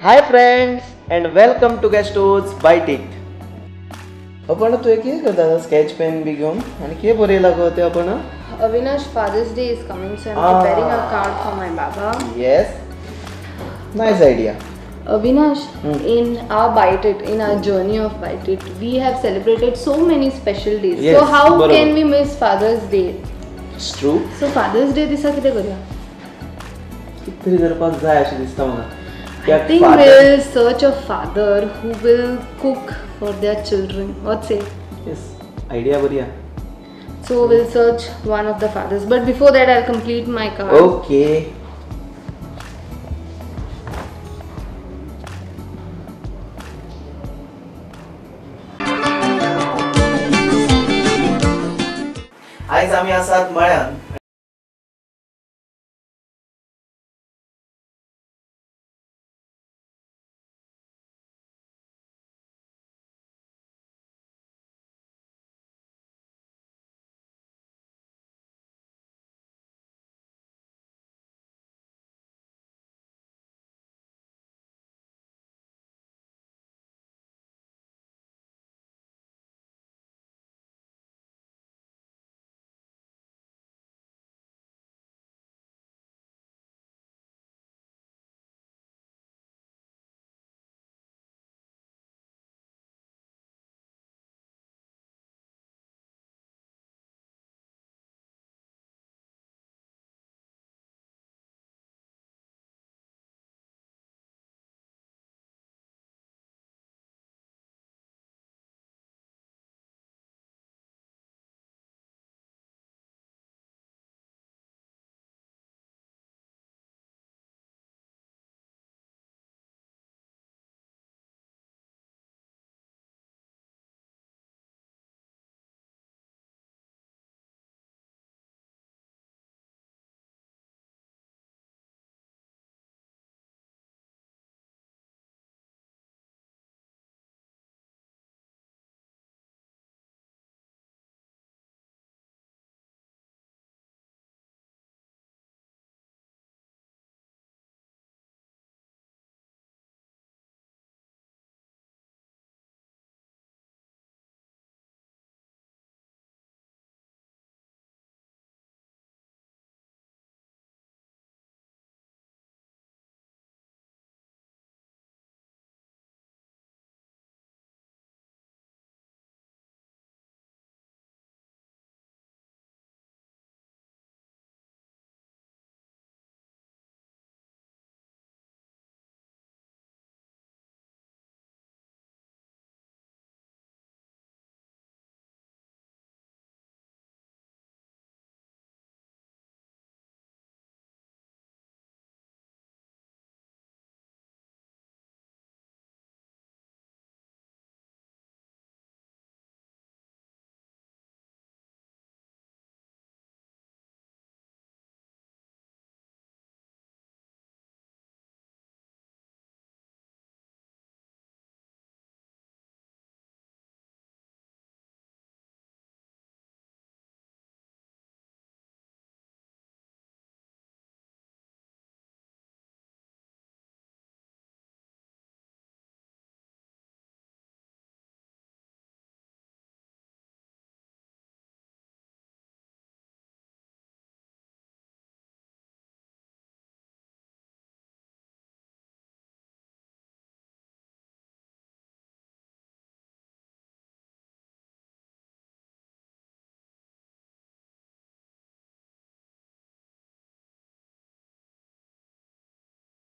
Hi friends and welcome to Gastos Bite It. आपण तू कितें करता स्केच पेन बी घेवन आनी कितें बरयलां गो तें आपण? Avinash, Father's Day is coming, so I'm preparing a card for my baba. Yes, nice idea. Avinash, in our Bite It, in our journey of Bite It, we have celebrated so many special days. Yes, so how can we miss Father's Day? It's true. So Father's Day दिसा कितें करूया? कितें तरी करपाक जाय अशें दिसता म्हाका. I think we'll search a father who will cook for their children. What say? Yes, idea बरिया. So we'll search one of the fathers. But before that, I'll complete my card. Okay. आयज आमी आसात मळ्यान.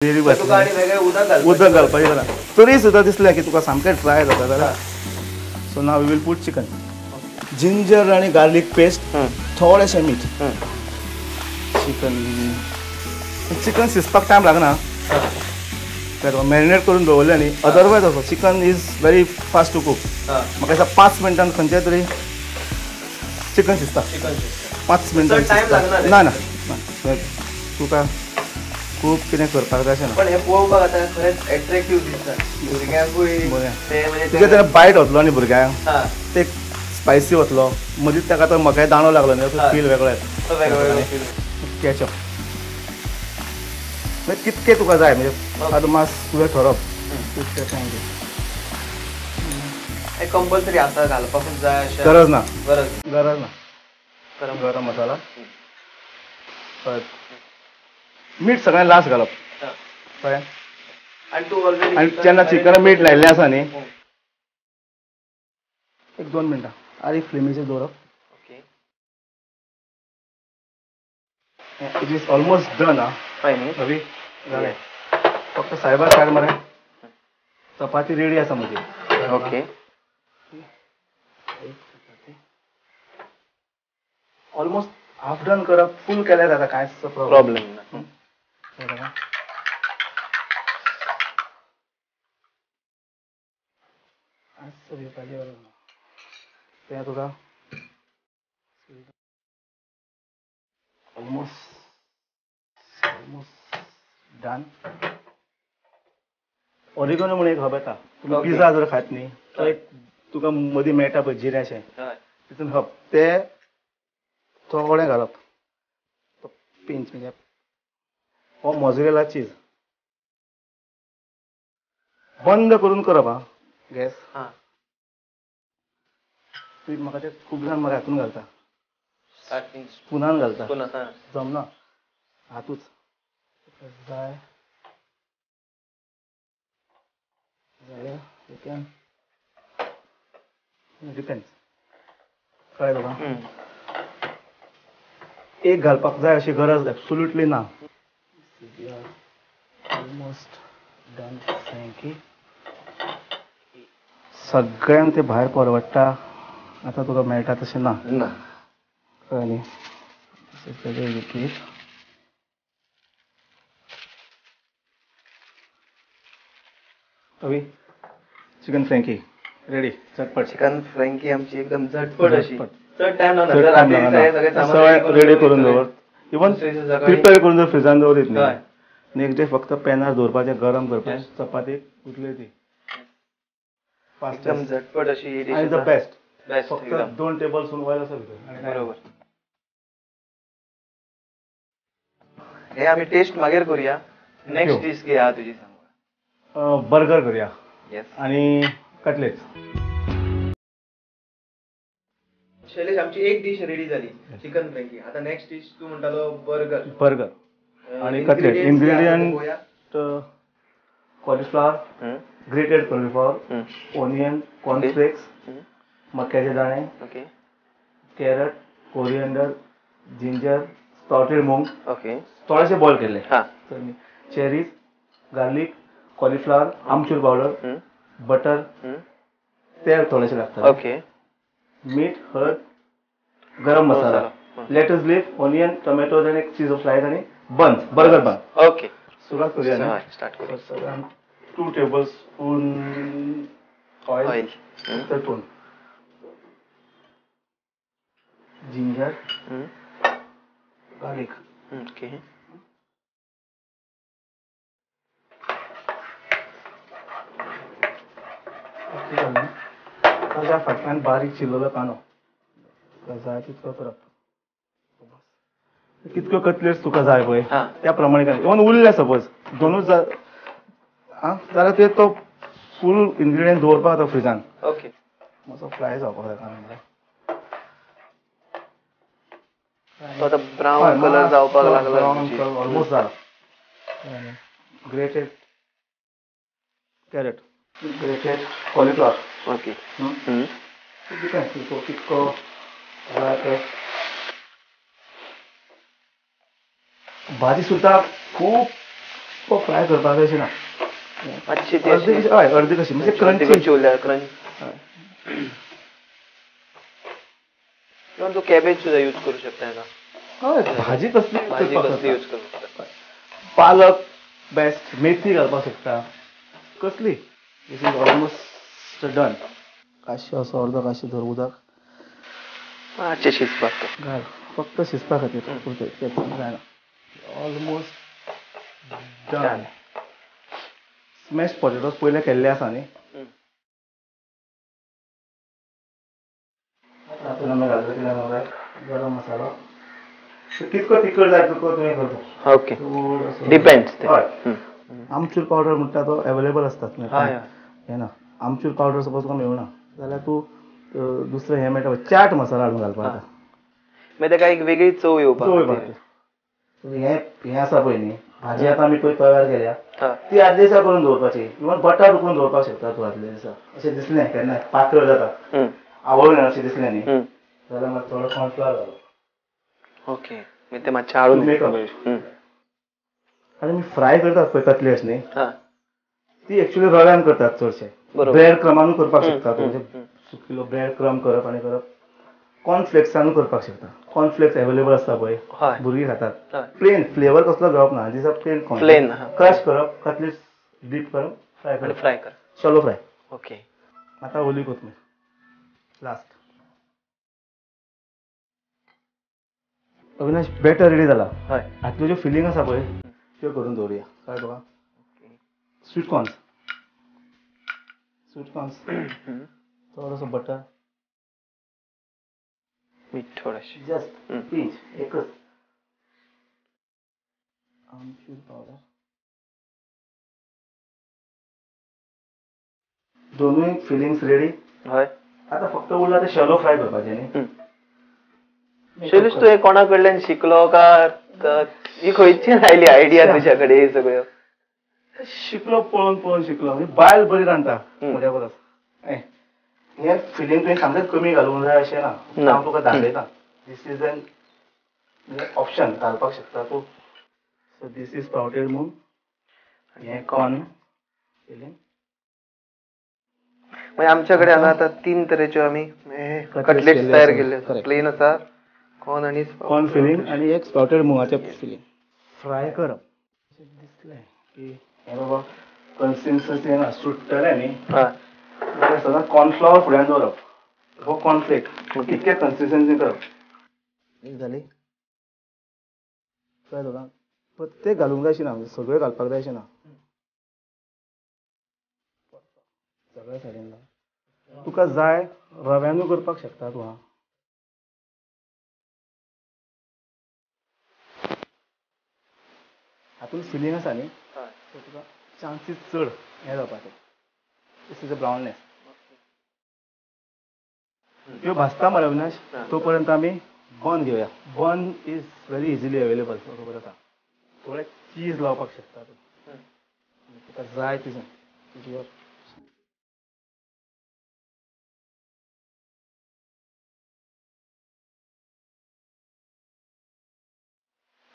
उदक घालपाचें जाल्यार तरी सुद्दां दिसलें की तुका सामकें ड्राय जाता जाल्यार so now we will put chicken, ginger आनी गार्लीक पेस्ट, थोडेशें मीठ. चिकन चिकन शिजपाक टायम लागना, मॅरिनेट करून दवरलें न्ही. अदरवायज असो chicken is very fast to cook. म्हाका दिसता 5 मिनटान खंयचें तरी चिकन शिजता. 5 मिनटान ना ना तुका खूब कितें करपाक जाय अशें ना. पण हें पळोवपाक आतां खरेंच एट्रेक्टीव दिसता भुरग्यांकूय. तुजें तेन्ना बायट वतलो न्ही भुरग्यांक, ते स्पायसी वतलो, मदींच ताका तो मकाय दाणो लागलो न्ही, असो फील वेगळो येता. केचप म्हणजे कितके तुका जाय म्हणजे आतां मास तुवें ठरोवप तितके thank you. Compulsory आसा घालपाकूच जाय अशें गरज ना, गरज गरज ना. गरम मसाला, हळद, मीठ सगळ्यात लास्ट घालप. कळ्ळें? आनी तूं ऑलरेडी आनी जेन्ना चिकनाक मीठ लायिल्लें आसा न्ही, एक 2 मिनटां आनी फ्लेमीचेर दवरप. Okay, it is almost done. हा हय न्ही? रवी जालें, फक्त सायबा सायड मरे चपाती रेडी आसा म्हजी. ओके, ऑलमोस्ट हाफ डन करप, फूल केल्यार जाता, कांयच प्रॉब्लेम ना. तें तुका ऑलमोस्ट ऑलमोस्ट डन. ऑरिगोनो म्हणून एक हब येता, तुमी पिझ्झा जर खात न्ही तो एक तुका मदीं मेळटा पळय जिऱ्याचें, तितून हब ते थोडें घालप, तो पिंच म्हणजे हो मोजरेला चीज. बंद करून करप हा गॅस. तुमी म्हाका ते खूब जाण म्हाका हातून घालता, स्पुनान घालता, जमना हातूच जाय जाल्यार you can depends. कळ्ळें तुका? एक घालपाक जाय अशी गरज एब्सोल्युटली ना. Almost done. सामकी सगळ्यांक ते भायर परवडटा आतां तुका मेळटा तशें ना. कळ्ळें न्ही? चिकन फ्रँकी रेडी, झटपट. चिकन फ्रँकी आमची एकदम झटपट अशी, चड टायम लागना, सगळें रेडी करून दवर, इवन प्रिपेर करून जर फ्रिजान दवरीत न्ही, नेक्स्ट डे फक्त पॅनार दवरपाचें, गरम करपाचें, चपाती उरली ती एकदम झटपट अशी. आनी the best, फक्त 2 टेबल स्पून ऑयल आसा भितर. बरोबर, हे आमी टेस्ट मागीर करूया. नेक्स्ट डिश कितें आहा तुजी सांग. बर्गर करूया आनी कटलेट्स. शैलेश, आमची एक डिश रेडी जाली, चिकन फ्रँकी. आतां नेक्स्ट डिश तूं म्हणटालो बर्गर. बर्गर आनी cutlet. Ingredient cauliflower, grated cauliflower, onion, cornflakes, मक्याचे दाणे, carrot, coriander, ginger, sprouted moong, थोडेशे बॉयल केल्ले, cherries, garlic, cauliflower, amchur powder, butter, तेल थोडेशें लागता, मीठ, हळद, garam masala, lettuce leaf, onion, tomatoes आनी एक चीज स्लायस आनी बन्स, बर्गर बन. ओके, सुरवात करूया. स्टार्ट करूया. 2 टेबल स्पून ऑयल, दोन जिंजर, गार्लिक. ओके, ताज्या फाटल्यान बारीक चिरलेलो कांदो जाय तितको करप. कितक्यो कटलेट्स तुका जाय पळय त्या प्रमाणे. इवन उरले सपोज दोनूच जाल्यार तुवें तो फूल इन्ग्रिडियंट दवरपाक जाता फ्रिजान. ओके, मातसो फ्राय जावपाक जाय कांदो. तो आतां ब्रावन कलर जावपाक लागला, ब्रावन कलर ऑलमोस्ट जाला. Grated carrot, grated cauliflower. Okay, depends तुका कितको जाय ते. भाजी सुद्दां खूब फ्राय करपाक जाय अशें ना, मातशी हय अर्दी कशी म्हणजे क्रंची उरल्या, क्रंच. इवन तूं कॅबेज सुद्दां यूज करूं शकता हेका. हय, भाजी कसली भाजी कसली यूज करूं शकता. पालक बेस्ट, मेथी घालपाक शकता, कसली. This is almost done. काशी असो अर्दो काशी धर उदक मातशें शिजपाक घाल, फक्त शिजपा खातीर पुरतें, जायना. Almost done. स्मॅश पॉटेटोज पयले केल्ले आसा न्ही, तातूंत आमी घालतले कितें जाणां, गरम मसालो, कितको तिखट जाय तितको तुवें करता. Okay, depends. हय, आमचूर पावडर म्हणटा तो अवेलेबल आसता. हें ना आमचूर पावडर सपोज तुका मेळना जाल्यार तूं दुसरें हें मेळटा, चाट मसाला हाडून घालपाक. मागीर ताका एक वेगळी चव येवपाक. हें हें आसा पळय न्ही भाजी, आतां आमी पळय तव्यार केल्या ती आदल्या दिसा करून दवरपाची. इवन बटाट उकडून दवरपाक शकता तूं आदल्या दिसा. अशें दिसलें केन्ना पातळ जाता, आवडलें अशें दिसलें न्ही जाल्यार मागीर थोडो कॉर्नफ्लावर घालप. ओके, मागीर तें मातशें आळून. आनी आमी फ्राय करतात पळय कटलेट्स न्ही, ती एक्चुअली रव्यान करतात चडशे. ब्रेड क्रमानूय करपाक शकता तूं, म्हणजे सुकिल्लो ब्रेड क्रम करप आनी करप. कॉर्नफ्लेक्सानूय करपाक शकता. कॉर्नफ्लेक्स अवेलेबल आसता पळय, भुरगीं खातात. प्लेन फ्लेवर कसलो घेवप ना, दिसा प्लेन कॉर्न क्रश करप, कटलेट्स डीप करप, फ्राय करप. फ्राय करप, शॅलो फ्राय. ओके, आतां ओली कोथमीर लास्ट. अविनाश, बॅटर रेडी जाला. हातल्यो ज्यो फिलींग आसा पळय त्यो करून दवरुया. कळ्ळें तुका? स्वीट कॉर्न्स, स्वीट कॉर्न्स, थोडोसो बटर, मीठ थोडेशें, जस्ट पिंच एकच, आमचूर पावडर. दोनूय फिलिंग्स रेडी. हय, आतां फक्त उरला तें शॅलो फ्राय करपाचें न्ही. शैलेश, तूं हें कोणा कडल्यान शिकलो का ही खंयच्यान आयली आयडिया तुज्या कडेन हे सगळ्यो? शिकलो, पळोवन पळोवन शिकलो. बायल बरी रांदता म्हज्या परस. हें फिलींग तुवें सामकें कमी घालूंक जाय अशें ना, हांव तुका दाखयता. This is an option, घालपाक शकता तूं. सो this is sprouted मूग, हें कॉर्न फिलींग. मागीर आमच्या कडेन हांगा आतां 3 तरेच्यो आमी कटलेट्स तयार केल्ले. प्लेन आसा, कॉर्न आनी कॉर्न फिलींग आनी एक स्प्राउटेड मुगाचें फिलींग. फ्राय करप. दिसलें की हें बाबा कन्सिस्टन्सी ना सुट्टलें न्ही, सदां कॉर्नफ्लावर फुड्यान दवरप, हो कॉर्नफ्लेक इतके कन्सिस्टन्सी करप. एक जाली. कळ्ळें तुका? प्रत्येक घालूंक जाय अशें ना, म्हणजे सगळें घालपाक जाय अशें ना, सगळ्या सायडीन तुका जाय रव्यानूय करपाक शकता तूं. हातूंत फिलींग आसा न्ही, सो तुका चान्सीस चड हें जावपाचें. This is a brownness. त्यो भाजता मरे अविनाश, तो पर्यंत आमी बन घेवया. Bun is very easily available, खबर आसा. थोडें चीज लावपाक शकता तूं, तुका जाय तुजें.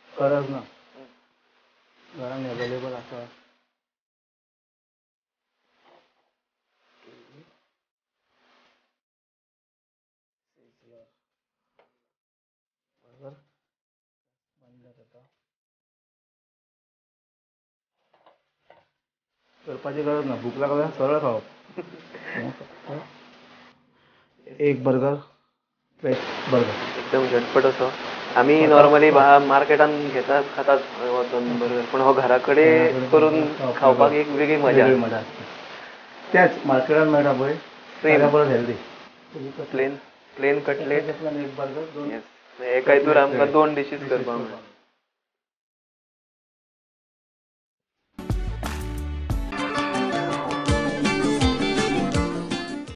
गरज ना, घरान अवेलेबल आसा. बरोबर बंद करता, करपाची गरज ना. भूक लागल्यार सरळ खावप. एक बर्गर, वेज बर्गर, एकदम झटपट असो. आमी नॉर्मली मार्केटान घेतात खातात वचून बर्गर, पूण हो घरा कडेन करून खावपाक एक वेगळी मजा. मजा आसता. तेच मार्केटान मेळटा पळय, ताच्या परस हेल्दी. प्लेन प्लेन कटलेट, एक बर्गर, दोन. एका हितूर आमकां 2 डिशीज करपाक मेळटा.